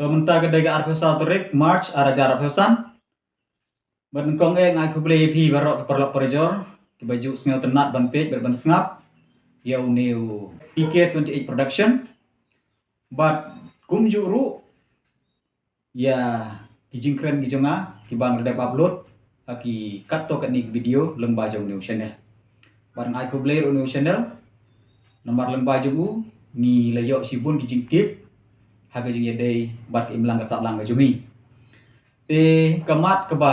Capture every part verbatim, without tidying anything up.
Mynta ka dei ka arphew saw tarik March ar hajar arphew san. Bad nyngkong eh nga ai khublei ïa phi baroh ki paralok parajor kiba ju sngewtynnat ban peit bad ban sngap ïa une u P K twenty-eight Production. Bad kumjuh ruh ïa ki jingkren ki jong nga kiba nga la dep upload ha ki katto katne ki video lyngba jong une u channel. Bad nga ai khublei ruh une u channel namar lyngba jong u ngi la ïoh shibun ki jingtip ha ka jingïadei bad ka imlang ka sahlang ka jong ngi. Te ka mat kaba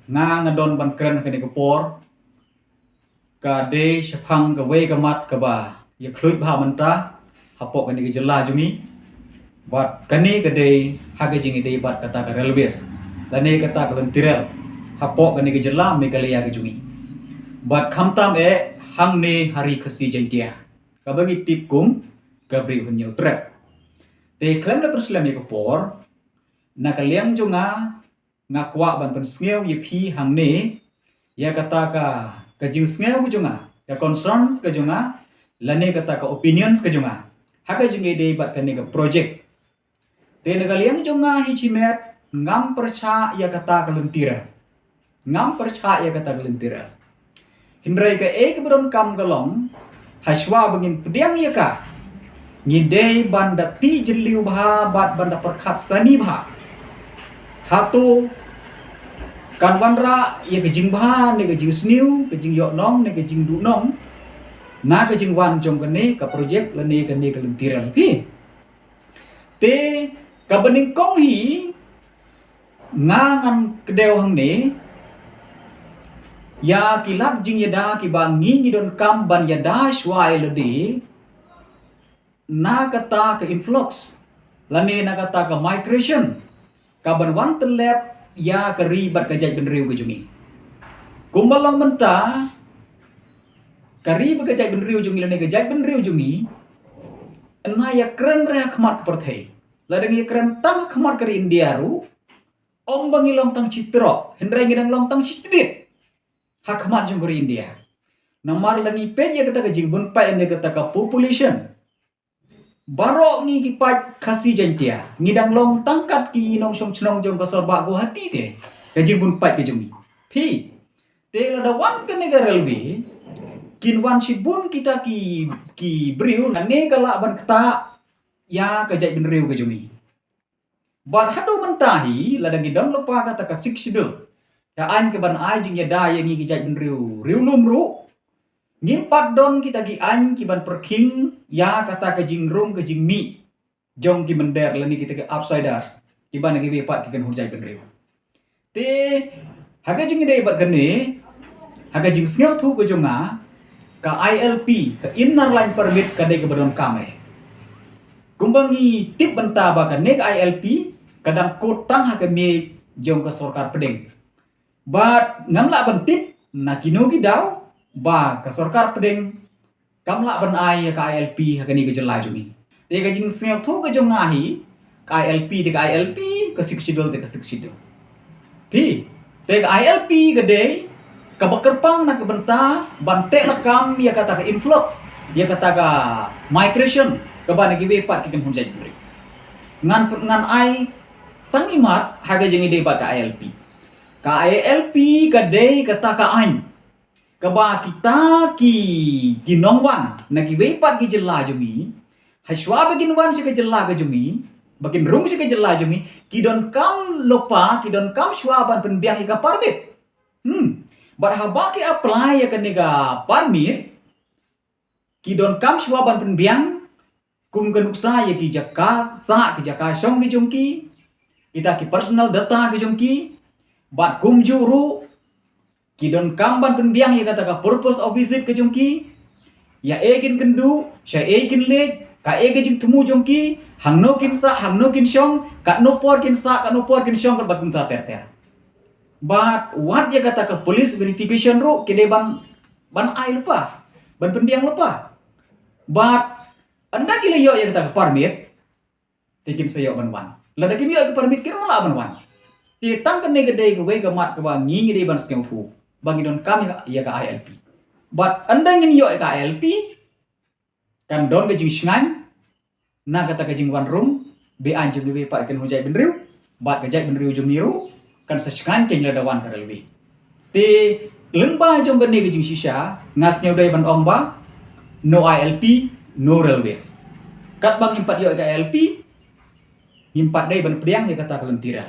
nga nga don ban kren ha kane ka por ka dei shaphang kawei ka mat kaba ïa khluit bha mynta hapoh kane ka jylla jong ngi. Bad kane ka dei ha ka jingïadei bad kata ka railways lane kata ka lynti rel hapoh kane ka jylla Meghalaya ka jong ngi. Bad khamtam eh hangne ha ri Khasi Jaiñtia kaba ngi tip kum ka Bri u Hynñiewtrep. Te khlem da pyrslem ïa ka por na ka liang jong nga nga kwah ban pynsngew ïa phi hangne ïa kata ka ka jingsngew ka jong nga, ka concerns ka jong nga lane kata ka opinions ka jong nga ha ka jingïadei bad kane ka project. Te na ka liang jong nga hi shimet ngam pyrshah ïa kata ka lynti rel. Ngam pyrshah ïa kata ka lynti rel. Hynrei kaei kaba donkam ka long hashwa ba ngin pdiang ïa ka ngi dei ban da tih jylliew bha bad ban da pyrkhat sani bha. Hato kan wanrah ïa ka jingbha ne ka jingsniew, ka jingïohnong ne ka jingduhnong na ka jingwan jong kane ka project lane kane ka lynti rel phi. Te kaba nyngkong hi nga ngan kdew hangne ïa ki lad jingïada kiba ngi ngi donkam ban ïada shwa ïa lade na kata ka influx lane na kata ka migration kaban wan tyllep ïa ka ri bad ka jaitbynriew ka jong ngi. Kumba long mynta ka ri bad ka jaitbynriew jong ngi lane ka jaitbynriew jong ngi. Nga ïa kren re ha khmat ka pyrthei. Lada ngi ïa kren tang ha khmat ka ri India ruh ong ba ngi long tang shi trok hynrei ngi dang long tang shi sdit ha khmat jong ka ri India. Namar la ngi peit ïa kata ka jingbun pait ïa kata ka population baroh ngi ki paid Khasi Jaiñtia ngi dang long tang kat ki nongshong shnong jong ka sor bah Guwahati te ka jingbun pait ka jong ngi. Phi te lada wan kane ka railway kin wan shibun kita ki ki briew kane ka lah ban ktah ïa ka jaitbynriew ka jong ngi. Bad haduh mynta hi lada ngi don lypa kata ka Sixth Schedule ka aiñ kaban ai jingïada ïa ngi ki jaitbynriew riewlum ruh ngim pat don kita ki aiñ kiban pyrkhing ïa kata ka jingrung ka jingmih jong ki mynder lane kita ki outsiders kiba na kiwei pat ki kynhun jaitbynriew. Te ha ka jingïadei bad kane ha ka jingsngewthuh ka jong nga ka I L P ka Inner Line Permit ka dei kaba donkam eh. Kumba ngi tip bynta ba kane ka I L P ka dang kut tang ha ka miej jong ka sorkar pdeng. Bad ngam lah ban tip na kino ki daw ba ka sorkar pdeng kam lah ban ai ïa ka I L P ha kane ka jylla jong ngi. Te ka jingsngewthuh ka jong nga hi ka I L P te ka I L P, ka Sixth Schedule te ka Sixth Schedule. Phi te ka I L P ka dei kaba kyrpang na ka bynta ban teh lakam ïa kata ka influx ïa kata ka migration kaba na kiwei pat ki kynhun jaitbynriew. Ngan ngan ai tang imat ha ka jingïadei bad ka I L P. Ka I L P ka dei kata ka aiñ kaba kita ki ki nongwan na kiwei pat ki jylla jong ngi hashwa ba kin wan sha ka jylla ka jong ngi ba kin rung sha ka jylla jong ngi ki donkam lypa ki donkam shwa ban pynbiang ïa ka permit. Hmm. Bad haba ki apply ïa kane ka permit ki donkam shwa ban pynbiang kum ka nuksa ïa ki jaka sah ki jaka shong ki jong ki, kita ki personal data ki jong ki, bad kumjuh ruh ki donkam ban pynbiang ïa kata ka purpose of visit ka jong ki, ïa ei kin kynduh, sha ei kin leit, kaei ka jingthmu jong ki, hangno kin sah, hangno kin shong, katno por kin sah, katno por kin shong, bad kumta ter ter. Bad wat ïa kata ka police verification ruh ki dei ban ban ai lypa, ban pynbiang lypa. Bad ynda ki la ïoh ïa kata ka permit te kin sa ïoh ban wan. Lada kim ïoh ïa ka permit kim lah ban wan. Te tang kane ka dei kawei ka mat kaba ngi ngi dei ban sngewthuh ba ngi donkam ïa ka I L P. Bad ynda ngin ïoh ïa ka I L P kan don ka jingshngaiñ na kata ka jingwan rung Be-aiñ jong kiwei pat kin hun jaitbynriew, bad ka jaitbynriew jong ngi ruh kan sa shngaiñ keiñ lada wan ka railway. Te lyngba jong kane ka jingshisha nga sngew dei ban ong ba no I L P, no railways. Katba ngim pat ïoh ka I L P, ngim pat dei ban pdiang ïa kata ka lynti rel.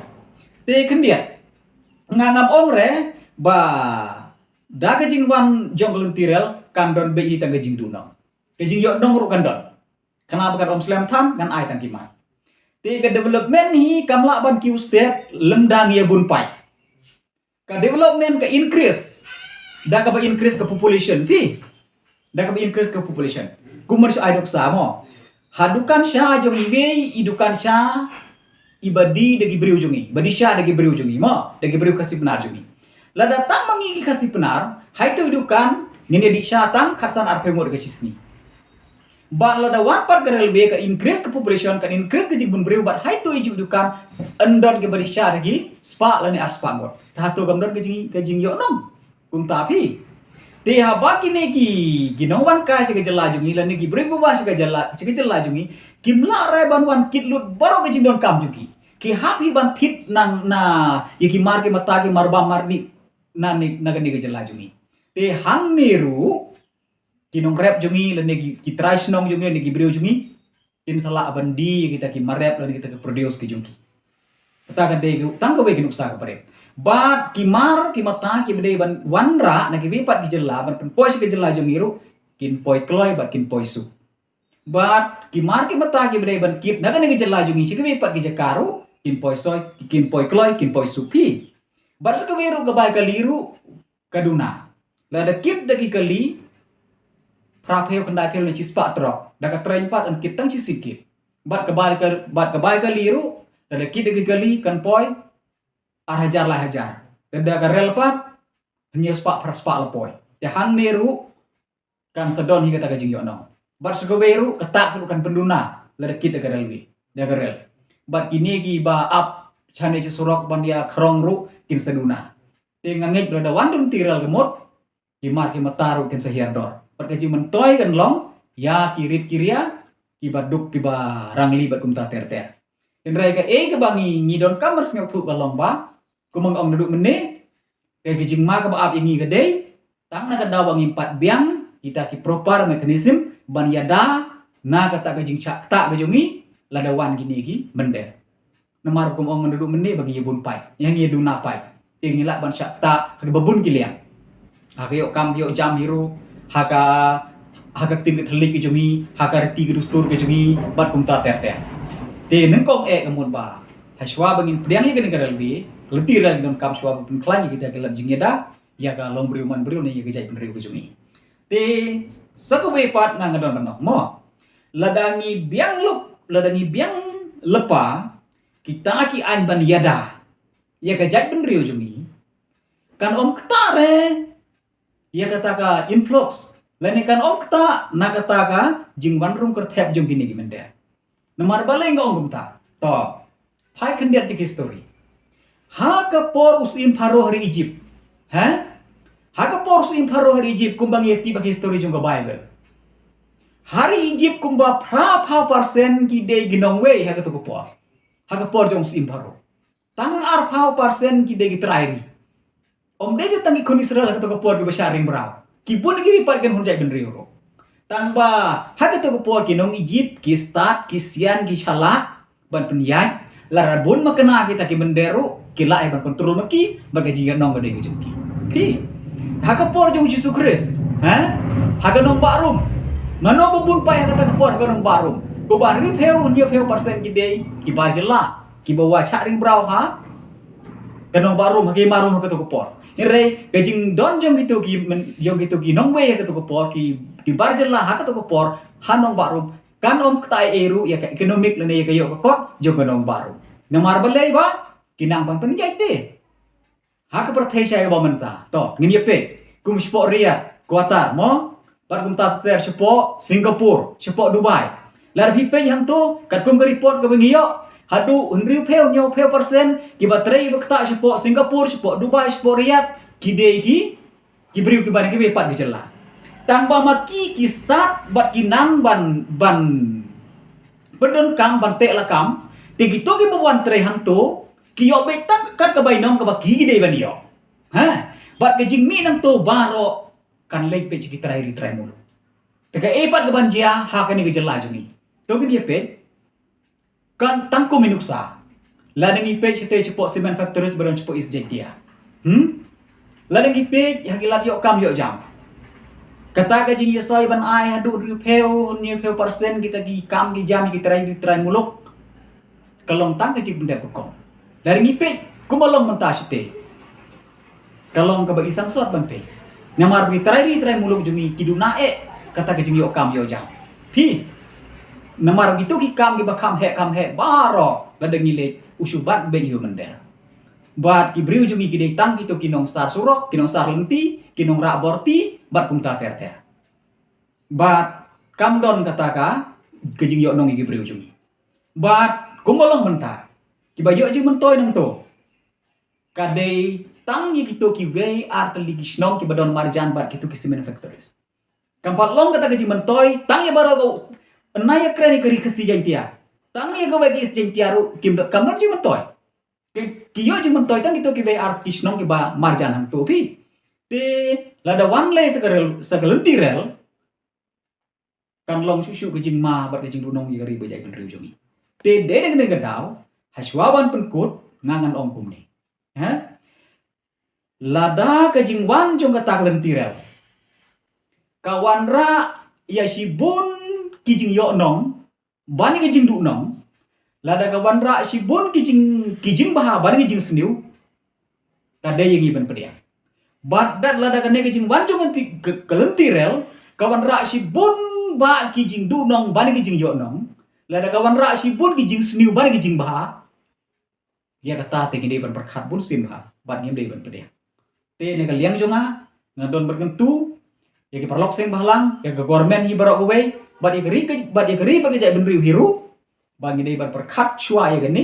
Te khyndiat, nga ngam ong re ba da ka jingwan jong ka lynti rel kan don beit hi tang ka jingduhnong. Ka jingïohnong ruh kan don. Kane ba kan ym slem than ngan ai tang ki mat. Te ka development hi kam lah ban kiew stet lymda ngi ïa bun paid. Ka development ka increase da kaba increase ka population phi. Da kaba increase ka population. Kumno shu ai dok sa mo. Ha dukan sha jong iwei i dukan sha iba die da ki briew jong i, ba die sha da ki briew jong i mo, da ki briew Khasi Pnar jong i. Lada tang ma ngi ki Khasi Pnar, ha ito i dukan ngin ïa die sha tang khatsan arphew ngut ka shisngi. Bad lada wan pat ka railway ka increase ka population, ka increase ka jingbun briew bad ha ito i ju dukan yn don kiba die sha da ki spah lane ar spah ngut. Te hato kam don ka jing, ka jingïohnong kumta phi. Te haba kine ki, ki nongwan kai sha ka jylla jong ngi lane ki briew ba wan sha ka jylla, sha ka jylla jong ngi, kim lah re ban wan kit lut baroh ka jingdonkam jong ki. Ki hap hi ban thied nang na ïa ki mar ki mata, ki mar bam mar dih na ne, na kane ka jylla jong ngi. Te hangne ruh ki nongrep jong ngi lane ki, ki trai shnong jong ngi lane ki briew jong ngi kin sa lah ban die ïa kita ki mar rep lane kita ki produce ki jong ki. Kata ka dei tang kawei ka nuksa kaba rit. Bad ki mar ki mata kiba dei ban wanrah na kiwei pat ki jylla ban pynpoi sha ka jylla jong ngi ruh kin poi kloi bad kin poi suk. Bad ki mar ki mata kiba dei ban kit na kane ka jylla jong ngi sha kiwei pat ki jaka ruh kin poi soi, kin poi kloi, kin poi suk phi. Bad sa kawei ruh ka bai kali ruh ka duna. Lada kit da ki kali phra phew, khyndai phew lane shispah trok, da ka train pat yn kit tang shi siat kit. Bad ka bai ka, bad ka bai kali ruh, lada kit da ki kali kan poi ar hajar lai hajar. Lada ka rel pat hynñiew spah phra spah la poi. Te hangne ruh kan sa don hi kata ka jingïohnong. Bad sa kawei ruh ka tax ruh kan pynduna lada kit da ka railway, da ka rel. Bad kine kiba ap shane sha surok ban ïa khrong ruh kin sa duna. Te nga ngeit ba lada wan ka lynti rel ka mut, ki mar ki mata ruh kin sa hiar dor. Bad ka jingmyntoi kan long ïa ki rit ki ria, kiba duk kiba rangli bad kumta ter ter. Hynrei kaei kaba ngi, ngi donkam ban sngewthuh ka long ba, kumba nga ong naduh mynne, ka, ka jingma kaba ap ïa ngi ka dei tang na ka daw ba ngim pat biang kita ki proper mechanism ban ïada na kata ka jingshah ktah ka jong ngi lada wan kine ki mynder. Namar kum ong naduh mynne ba ngi ïa bun paid, ïa ngi ïa duna paid. Te ngi lah ban shah ktah ha kaba bun ki liang. Ha ka ïoh kam ïoh jam hi ruh, ha ka, ha ka ktien ka thylliej ka jong ngi, ha ka riti ka dustur ka jong ngi, bad kumta ter ter. Te nyngkong eh ka mut ba ha shuwa ba ngin pdiang ïa kane ka railway, ka lynti rel ngi donkam shuwa ba pynkhlaiñ ïa kita ki lad jingïada ïa ka longbriew manbriew ne ïa ka jaitbynriew ka jong ngi. Te sa kawei pat nga nga don ban ong mo, lada ngi biang lup, lada ngi biang lypa kita ki aiñ ban ïada ïa ka jaitbynriew jong ngi, kan ym ktah re ïa kata ka influx lane kan ym ktah na kata ka jingwan rung kyrthep jong kine ki mynder. Namar balei nga ong kumta? To, phai khyndiat jong ka histori. Ha ka por u Syiem Pharaoh ha ri Egypt, ha, ha ka por u Syiem Pharaoh ha ri Egypt, kumba ngi ïa tip ha ka histori jong ka Baibl, ha ri Egypt kumba phra phew percent ki dei ki nongwei ha kato ka por. Ha ka por jong u Syiem Pharaoh tang arphew percent ki dei ki trai ri. Ym dei tang ki khun Israel ha kato ka por kiba shah ring braw, ki bun kiwei pat kin hun jaitbynriew ruh. Tang ba ha kato ka por ki nong Egypt ki stad, ki sian, ki shalak ban pynïaid. Lada bun makna kita ki mynder ruh ki lah ïa ban kontrol ma ki bad ka jingïaid nong ka dei ka jong ki. Phi, ha ka por jong u Jisu Khrist, ha, ha ka nongbah Rom, mano ba bun paid ha kata ka por ha ka nongbah Rom? Kumba hynriewphew, hynñiewphew percent ki dei ki bar jylla kiba wan shah ring braw ha ka nongbah Rom, ha ka hima Rom ha kato ka por. Hynrei ka jingdon jong kito ki myn-, jong kito ki nongwei ha kato ka por, ki, ki bar jylla ha kato ka por ha nongbah Rom, kan ym ktah ei ei ruh ïa ka economic lane ïa ka ïoh ka kot jong ka nongbah Rom. Namar balei? Ba ki nang ban pynjait te ha ka pyrthei sha kaba mynta. To, ngin ïa peit kum shapoh Riyadh, Qatar mo, bad kumta ter ter shapoh Singapore, shapoh Dubai. Lada phi peit hangto, katkum ka report kaba ngi ïoh, haduh hynriewphew, hynñiewphew percent kiba trei ba ktah shapoh Singapore, shapoh Dubai, shapoh Riyadh, ki dei ki, ki briew kiba na kiwei pat ki jylla. Tang ba ma ki, ki stad bad ki nang ban, ban pyndonkam, ban teh lakam Te kito kiba wan trei hangto ki ïoh beit tang kat ka bainong kaba ki dei ban ïoh. Ha? Bad ka jingmih nangto baroh kan leit beit sha ki trai ri trai muluk. Te kaei pat kaban jia ha kane ka jylla jong ngi? To ngin ïa peit. Kan tang kum i nuksa. Lada ngi peit shatei shapoh cement factories ba don shapoh East Jaintia. Hmm? Lada ngi peit ha ki lad ïoh kam ïoh jam. Kata ka jingïasoi ban ai haduh hynriewphew, hynñiewphew percent kita ki kam ki jam ki trai ri trai muluk. Ka long tang ka jingpyndep hukum. Lada ngi peit kumba long mynta shatei. Ka long kaba i sangsot ban peit. Namar ba ki trai ri trai muluk jong ngi ki duna eh kata ka jingïoh kam ïoh jam. Phi. Namar kito ki kam kiba kham heh kham heh baroh lada ngi leit u shu bat beit ïa u mynder. Bad ki briew jong ngi ki dei tang kito ki nongsar surok, ki nongsar lynti, ki nongrah borti, bad kumta ter ter. Bad kam don kata ka, ka jingïohnong ïa ki briew jong ngi. Bad kumba long mynta, kiba ïoh jingmyntoi nangto ka dei tang ïa kito kiwei ar tylli ki shnong kiba don marjan bad kito ki cement factories. Kam pat long kata ka jingmyntoi tang ïa baroh ka, na ïa kren ïa ka Ri Khasi Jaintia, tang ïa kawei ka East Jaintia ruh kim don, kam don jingmyntoi. Ki, ki ïoh jingmyntoi tang kito kiwei ar ki shnong kiba marjan hangto phi. Te lada wan lei sa ka rel, sa ka lynti rel, kan long shuh shuh ka jingma bad ka jingduhnong ïa ka ri bad jaitbynriew jong ngi. Te dei na kane ka daw, ha shuwa ban pynkut, nga ngan ong kumne. Ha? Lada ka jingwan jong kata ka lynti rel ka wanrah ïa shibun ki jingïohnong ban ïa ka jingduhnong, lada ka wanrah shibun ki jing, ki jingbha ban ïa ka jingsniew, ka dei ïa ngi ban pdiang. Bad dat lada kane ka jingwan jong ka, ka, ka lynti rel ka wanrah shibun bah ki jingduhnong ban ïa ka jingïohnong, lada ka wanrah shibun ki jingsniew ban ïa ka jingbha, ïa kata te ngi dei ban pyrkhat bun sien bha bad ngim dei ban pdiang. Te na ka liang jong nga, nga don ban kyntu ïa ki paralok seng bhalang, ïa ka government hi baroh kawei, bad ïa ka ri ka, bad ïa ka ri bad ka jaitbynriew hi ruh, ba ngi dei ban pyrkhat shuwa ïa kane,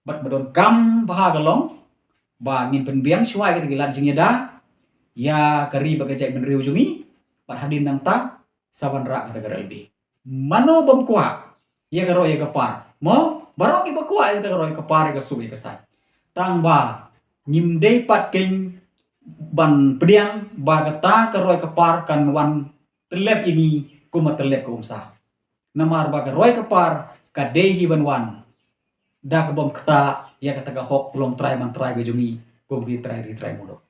bad ba donkam bha ka long ba ngin pynbiang shuwa ïa kata ki lad jingïada ïa ka ri bad ka jaitbynriew jong ngi, bad hadien nangta sa wanrah kata ka railway. Mano bym kwah ïa ka roi ïa ka par? Mo, baroh kiba kwah ïa kata ka roi ka par, ïa ka suk ïa ka saiñ. Tang ba ngim dei pat keiñ ban pdiang ba kata ka roi ka par kan wan tyllep ïa ngi kumba tyllep ka umsa. Namar ba ka roi ka par ka dei hi ban wan da ka bym ktah ïa kata ka hok longtrai mantrai ka jong ngi kum ki trai ri trai muluk.